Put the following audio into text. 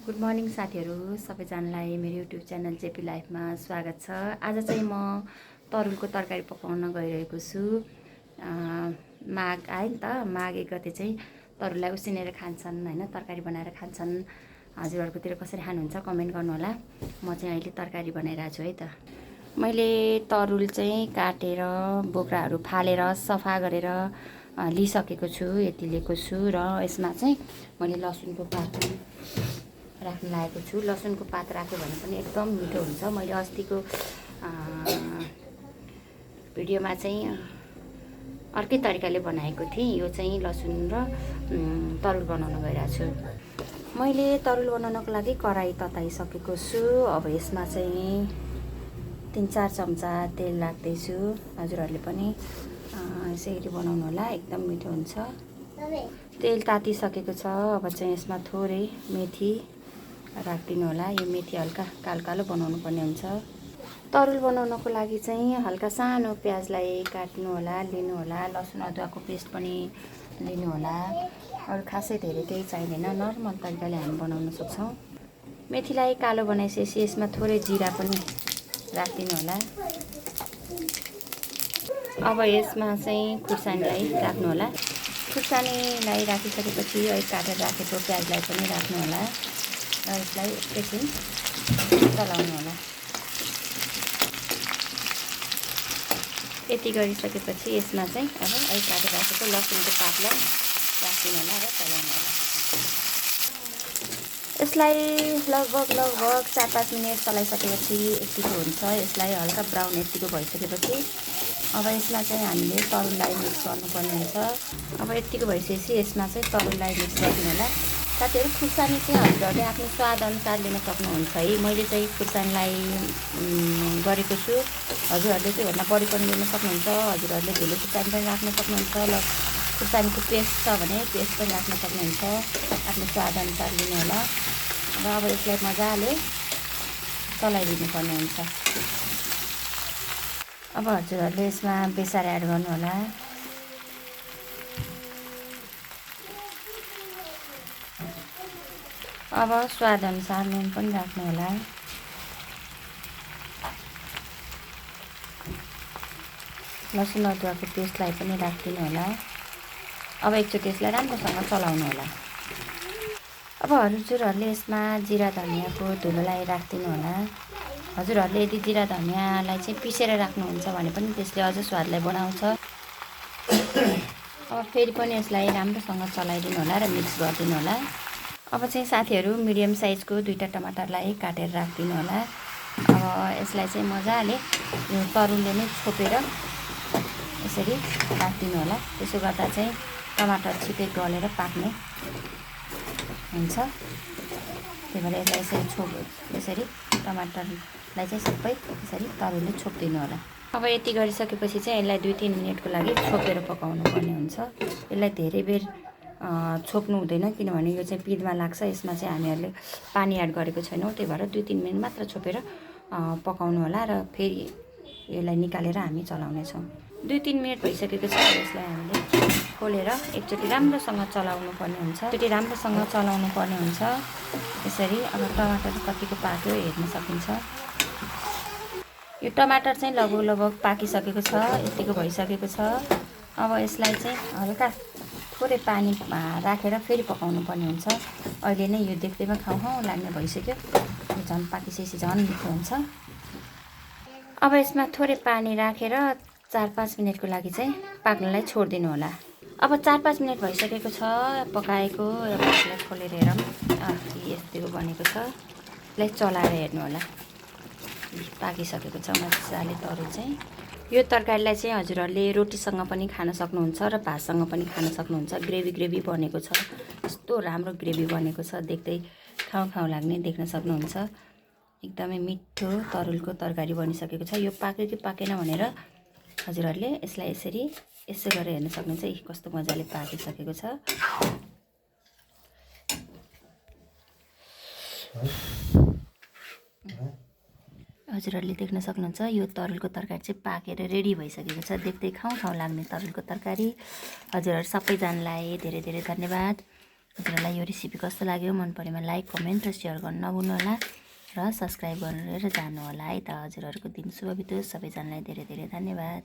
Good morning साथीहरू सबैजनालाई मेरो युट्युब च्यानल जेपी लाइफमा स्वागत छ। आज चाहिँ म तरुलको तरकारी पकाउन गइरहेको छु। माघ आयो नि त, माघ 1 गते चाहिँ तरुललाई उसिनेर खान्छन् होइन, तरकारी बनाएर खान्छन्। हजुरहरूकोतिर कसरी खानुहुन्छ कमेन्ट गर्नुहोला। म चाहिँ अहिले तरकारी बनाइरहेको छु है त। मैले तरुल चाहिँ काटेर बोक्राहरू फालेर सफा गरेर लिइसकेको छु, यति लिएको छु। र यसमा चाहिँ मैले लसुनको पात राख्न लागेको छु। लसुनको पात राख्यो भने पनि एकदम मिठो हुन्छ। मैले अस्तिको भिडियोमा चाहिँ अर्कै तरिकाले बनाएको थिएँ। यो चाहिँ लसुन र तरुल बनाउन गइरहेको छु। मैले तरुल बनाउनको लागि कराही तताइसकेको छु। अब यसमा चाहिँ 3-4 चम्चा तेल राख्दैछु। हजुरहरूले पनि यसरी बनाउनु होला, एकदम मिठो हुन्छ। तेल तातिसकेको छ। अब चाहिँ यसमा थोरै मेथी राखिदिनु होला। यो मेथी हल्का कालो कालो बनाउनु पर्ने हुन्छ। तरुल बनाउनको लागि चाहिँ हल्का सानो प्याजलाई काट्नु होला, लिनु होला। लसुन अदुवाको पेस्ट पनि लिनु होला। अरू खासै धेरै केही चाहिँदैन, नर्मल तरिकाले हामी बनाउन सक्छौँ। मेथीलाई कालो बनाइसकेपछि यसमा थोरै जिरा पनि राखिदिनु होला। अब यसमा चाहिँ खुर्सानीलाई राख्नु होला। खुर्सानीलाई राखिसकेपछि अहिले काटेर राखेको प्याजलाई पनि राख्नु होला र यसलाई एकैछिन चलाउनु होला। यति गरिसकेपछि यसमा चाहिँ अब अहिले काटेर राखेको लसुनको पातलाई राखिदिनु होला र चलाउनु होला। यसलाई लगभग 4-5 मिनट चलाइसकेपछि यतिको हुन्छ। यसलाई हल्का ब्राउन यतिको भइसकेपछि अब यसमा चाहिँ हामीले तरुललाई मिक्स गर्नुपर्ने हुन्छ। अब यतिको भइसकेपछि यसमा चाहिँ तरुललाई मिक्स गरिदिनु होला। साथीहरू, खुर्सानी चाहिँ हजुरहरूले आफ्नो स्वादअनुसार लिन सक्नुहुन्छ है। मैले चाहिँ खुर्सानीलाई गरेको छु। हजुरहरूले चाहिँ भन्दा बढी पनि लिन सक्नुहुन्छ। हजुरहरूले भेलो खुर्सानी पनि राख्न सक्नुहुन्छ। ल, खुर्सानीको पेस्ट छ भने पेस्ट पनि राख्न सक्नुहुन्छ। आफ्नो स्वादअनुसार लिनु होला। र अब यसलाई मजाले चलाइदिनु पर्ने हुन्छ। अब हजुरहरूले यसमा बेसार एड गर्नु होला। अब स्वादअनुसार नुन पनि राख्नु होला। लसुन अदुवाको पेस्टलाई पनि राखिदिनु होला। अब एकचोटि यसलाई राम्रोसँग चलाउनु होला। अब हजुरहरूले यसमा जिरा धनियाँको धुलोलाई राखिदिनु होला। हजुरहरूले यदि जिरा धनियाँलाई चाहिँ पिसेर राख्नुहुन्छ भने पनि त्यसले अझ स्वादलाई बढाउँछ। अब फेरि पनि यसलाई राम्रोसँग चलाइदिनु होला र मिक्स गरिदिनु होला। अब चाहिँ साथीहरू, मिडियम साइजको 2टा टमाटरलाई काटेर राखिदिनु होला। अब यसलाई चाहिँ मजाले यो तरुलले नै छोपेर यसरी राखिदिनु होला। त्यसो गर्दा चाहिँ टमाटर छिटै गलेर पाक्ने हुन्छ। त्यही भएर यसलाई यसरी टमाटरलाई चाहिँ सबै यसरी तरुलले छोपिदिनु होला। अब यति गरिसकेपछि चाहिँ यसलाई 2-3 मिनटको लागि छोपेर पकाउनु पर्ने हुन्छ। यसलाई धेरै बेर छोप्नु हुँदैन, किनभने यो चाहिँ पिँधमा लाग्छ। यसमा चाहिँ हामीहरूले पानी एड गरेको छैनौँ। त्यही भएर 2-3 मिनट मात्र छोपेर पकाउनु होला र फेरि यसलाई निकालेर हामी चलाउनेछौँ। 2-3 मिनट भइसकेको छ। यसलाई हामीले खोलेर एकचोटि राम्रोसँग चलाउनु पर्ने हुन्छ। यसरी अब टमाटर कतिको पाक्यो हेर्न सकिन्छ। यो टमाटर चाहिँ लगभग पाकिसकेको छ, यतिको भइसकेको छ। अब यसलाई चाहिँ हल्का थोरै पानी राखेर फेरि पकाउनु पर्ने हुन्छ। अहिले नै यो देख्दैमा खाउँ लाग्ने भइसक्यो। यो झन् पाकिसकेपछि झन् मिठो हुन्छ। अब यसमा थोरै पानी राखेर 4-5 मिनटको लागि चाहिँ पाक्नलाई छोडिदिनु होला। अब 4-5 मिनट भइसकेको छ पकाएको। अब यसलाई खोलेर हेरौँ, यस्तो बनेको छ। यसलाई चलाएर हेर्नु होला। पाकिसकेको छ मजाले तरुल चाहिँ। यो तरकारीलाई चाहिँ हजुरहरूले रोटीसँग पनि खान सक्नुहुन्छ र भातसँग पनि खान सक्नुहुन्छ। ग्रेभी बनेको छ, यस्तो राम्रो ग्रेभी बनेको छ। देख्दै खाउँ लाग्ने देख्न सक्नुहुन्छ। एकदमै मिठो तरुलको तरकारी बनिसकेको छ। यो पाक्यो कि पाकेन भनेर हजुरहरूले यसलाई यसो गरेर हेर्न सक्नुहुन्छ। कस्तो मजाले पाकिसकेको छ। हजुरहरूले देख्न सक्नुहुन्छ यो तरुलको तरकारी चाहिँ पाकेर रेडी भइसकेको छ। देख्दै खाउँ लाग्ने तरुलको तरकारी। हजुरहरू सबैजनालाई धेरै धेरै धन्यवाद। हजुरहरूलाई यो रेसिपी कस्तो लाग्यो, मन परेमा लाइक, कमेन्ट र सेयर गर्न नभुल्नुहोला र सब्सक्राइब गरेर जानुहोला है त। हजुरहरूको दिन शुभ बितोस्। सबैजनालाई धेरै धेरै धन्यवाद।